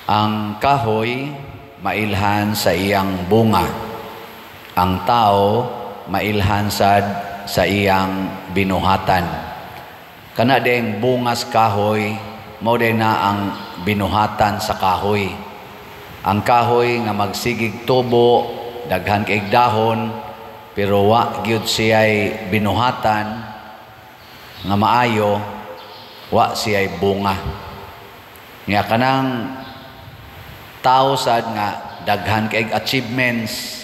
Ang kahoy mailhan sa iyang bunga. Ang tao mailhan sad sa iyang binuhatan. Kana ding bungas kahoy, mao din na ang binuhatan sa kahoy. Ang kahoy nga magsigig tubo, daghan kay dahon, pero wa gyud siya'y binuhatan nga maayo, wa siya'y bunga. Nga kanang tao sad nga daghan kay achievements,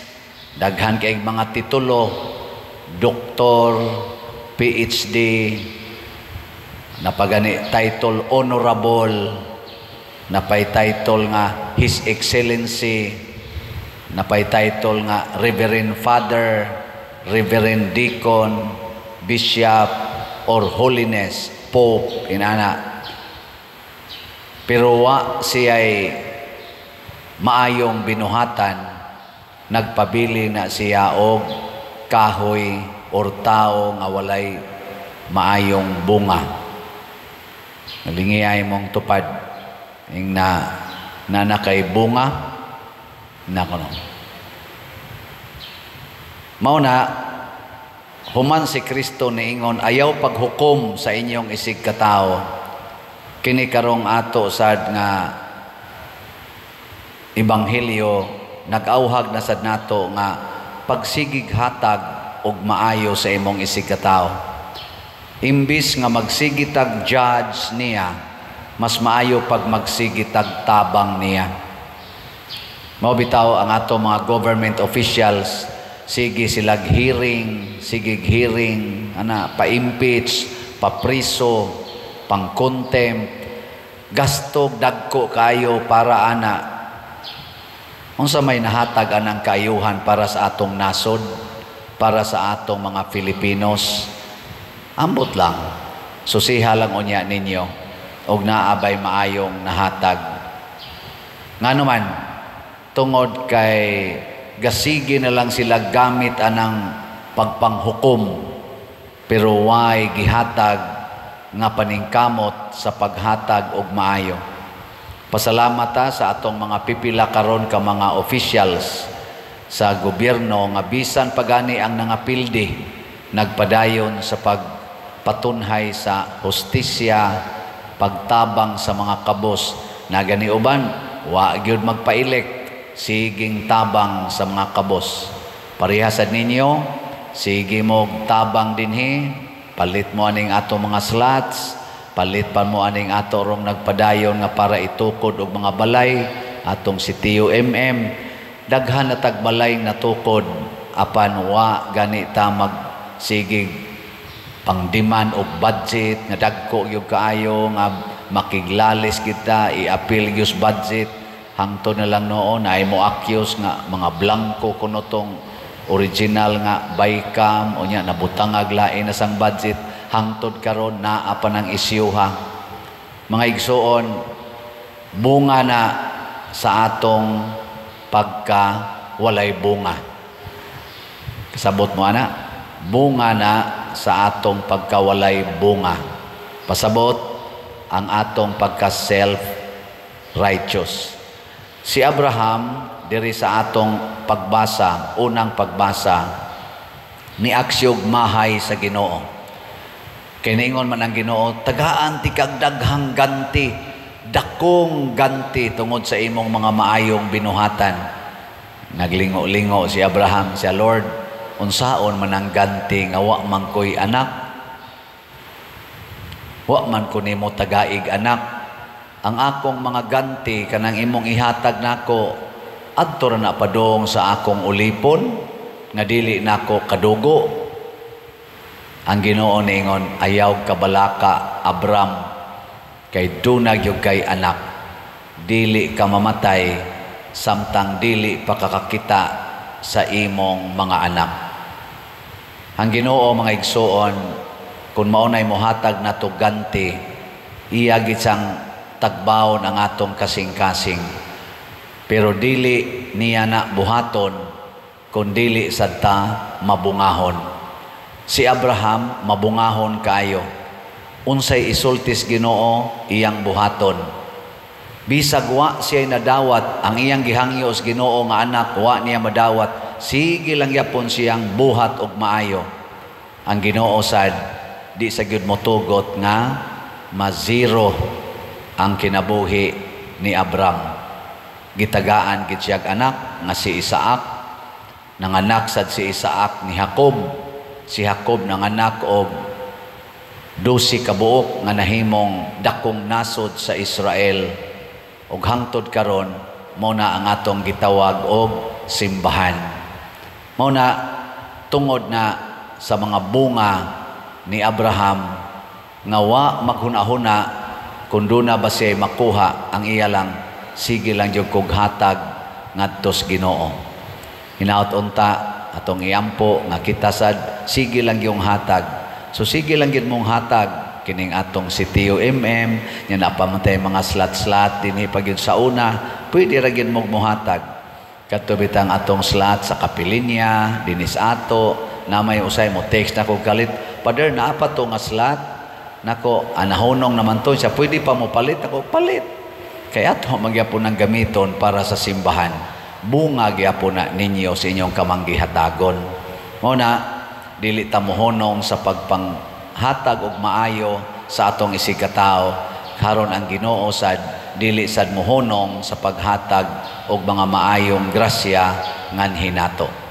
daghan kay mga titulo, doktor, PhD, napagani title honorable, napay title nga His Excellency, napay title nga Reverend Father, Reverend Deacon, Bishop, or Holiness, Pope, inana. Pero wa siya'y maayong binuhatan, nagpabili na siya og kahoy or tao nga walay maayong bunga. Nalingiyay mong tupad ing na na bunga na kuno. Mao na human si Kristo niingon, "Ayaw paghukom sa inyong isig katao." Kini karong ato sad nga ebanghelyo, nag-auhag na sad nato nga pagsigig hatag og maayo sa imong isig katao. Imbis nga magsige tag judge niya, mas maayo pag magsige tag tabang niya. Mao bitaw ang ato mga government officials, sige silag hearing, sige hearing ana, pa-impeach, papriso, pang-contempt, gasto dagko kayo para ana. Unsa may nahatag anang kaayuhan para sa atong nasod, para sa atong mga Filipinos? Ambot lang. Susiha lang unya ninyo og naa bay maayong nahatag. Ngano man, tungod kay gasige na lang sila gamit anang pagpanghukom, pero way gihatag nga paningkamot sa paghatag og maayo. Pasalamat ta sa atong mga pipila karon ka mga officials sa gobyerno nga bisan pagani ang nangapildi, nagpadayon sa pagpatunhay sa hustisya, pagtabang sa mga kabos. Nagani uban wa gyud magpa-elect, siging tabang sa mga kabos. Parehasad ninyo, sige mo tabang dinhi, palit mo aning ato mga slots, palit pa mo aning ato rong nagpadayon nga para itukod og mga balay, atong si TUMM, daghan na tagbalay natukod, apan wa gani ta magsigig pangdiman og budget nga dagko gyud kaayo nga makiglalis kita, i-appeal gyud budget. Hangtod na lang noon ay mo accuse nga mga blanco kuno tong original nga bicam, unya nabutangag lain na sang budget. Hangtod karon naa pa ng isyuha. Mga igsuon, bunga na sa atong pagka walay bunga. Kasabot mo ana? Bunga na sa atong pagkawalay bunga. Pasabot, ang atong pagka self righteous. Si Abraham diri sa atong pagbasa, unang pagbasa, niaksyog mahay sa Ginoo. Kay niingon man ang Ginoo, "Tagaan ti kag daghang ganti, dakong ganti tungod sa imong mga maayong binuhatan." Naglingo-lingo si Abraham siya, "Lord, unsaon man ang ganti nga wa man ko'y anak? Wa man ko nimo tagaig anak. Ang akong mga ganti kanang imong ihatag nako, adto ra na padong sa akong ulipon nga dili nako kadugo." Ang Ginoo niingon, "Ayaw kabalaka, Abram, kay duna gyud kay anak. Dili ka mamatay samtang dili pa kakakita sa imong mga anak." Ang Ginoo, mga igsuon, kung maunay mohatag nato ganti, iya gid siyang tagbawon ang atong kasing-kasing. Pero dili niya na buhaton kung dili sad ta mabungahon. Si Abraham mabungahon kaayo. Unsay isultis Ginoo, iyang buhaton. Bisag wa siya nadawat ang iyang gihangyo sa Ginoo nga anak, wa niya madawat, sige lang gyapon siyang buhat og maayo. Ang Ginoo sad di sa gyud motugot nga ma-zero ang kinabuhi ni Abraham. Gitagaan gid siyag anak nga si Isaac. Nanganak sad si Isaac ni Jacob. Si Jacob nanganak og 12 ka buok nga nahimong dakong nasod sa Israel. Ug hangtod karon, mao na ang atong gitawag og simbahan. Mao na tungod na sa mga bunga ni Abraham nga wa maghuna-huna kung duna ba siya makuha, ang iya lang, sige lang jud kog hatag ngadto sa Ginoo. Hinaot unta atong iampo nga kita sad sige lang yung hatag. So sige lang gyud mong hatag kining atong CTO MM nya napamatay mga slot-slot dinhi pa gyud sa una, pwede ra gyud mong mohatag. Kadto bitang atong slot sa kapilinya dinis ato na may usay mo text nako kalit, "Father, naa pa to nga slot nako, anahunong naman to siya, pwede pa mo palit?" Ako, "Palit." Kaya ato magyapon ng gamiton para sa simbahan. Bunga gyapon na ninyo sa inyong kamanggihatagon. Mao na dili ta mohunong sa pagpanghatag og maayo sa atong isigkatao, karon ang Ginoo sad dili sad mohunong sa paghatag og mga maayong grasya nganhi nato.